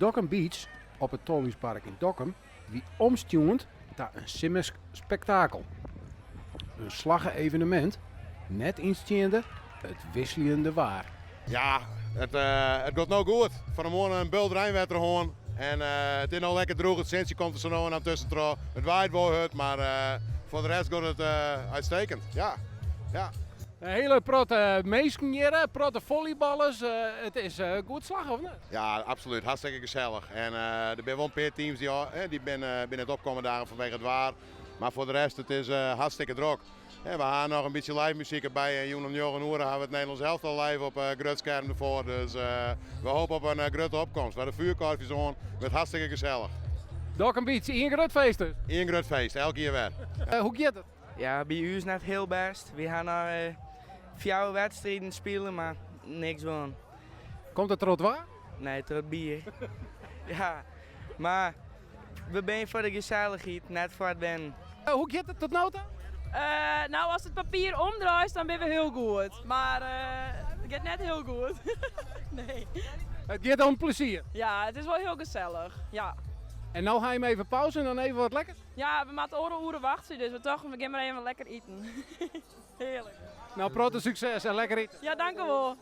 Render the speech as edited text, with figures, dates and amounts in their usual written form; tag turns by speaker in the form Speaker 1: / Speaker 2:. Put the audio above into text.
Speaker 1: Dokkum Beach op it Tolhúspark yn Dokkum wie omstjoend ta in simmersk spektakel. In slagge evenemint, nettsjinsteande it wikseljende waar.
Speaker 2: Ja, it, it giet no goed. Fan 'e moarn in bult reinwetter hân. En it is no lekker drûch. It sintsje komt der sa no en dan tuskentroch. It waait wol hurd, mar foar de rest giet it uitstekend. Ja, ja.
Speaker 1: In hiele protte minsken hjir, protte follyballers. It is goed slagge, of net?
Speaker 2: Ja, absolút. Hartstikke gesellich. En der binne wol in pear teams dy binne net opkommen dagen fanwege it waar. Mar foar de rest, it is hartstikke drok. We ha noch in bytsje live muzyk derby en jûn om 9 oere ha we it Nederlânsk elftal live op grut skerm derfoar. Dus we hoopje op in grutte opkomst. We ha de fjoerkorfjes oan, it wurdt hartstikke gesellich.
Speaker 1: Dokkum Beach, ien grut feest dus?
Speaker 2: Ien grut feest, elk jier wer.
Speaker 1: Hoe giet it?
Speaker 3: Ja, by ús net hiel bêst. Wy ha noch fjouwer wedstriden spile, mar niks wûn.
Speaker 1: Komt it troch it waar?
Speaker 3: Nee, troch it bier. Ja, mar we binne foar de gesellichheid, net foar it winnen.
Speaker 1: Hoe giet it tot no ta?
Speaker 4: No, ast it papier omdraaist, dan binne we hiel goed. Mar it giet net hiel goed. Nee.
Speaker 1: It giet om plezier?
Speaker 4: Ja, it is wol hiel gesellich, ja.
Speaker 1: En no ha jim even pauze en dan even wat lekkers?
Speaker 4: Ja, we moatte oardel oere wachtsje, dus we tochten we gean mar even lekker iten. Hearlik.
Speaker 1: No, protte sukses en lekker iten.
Speaker 4: Ja, dankewol.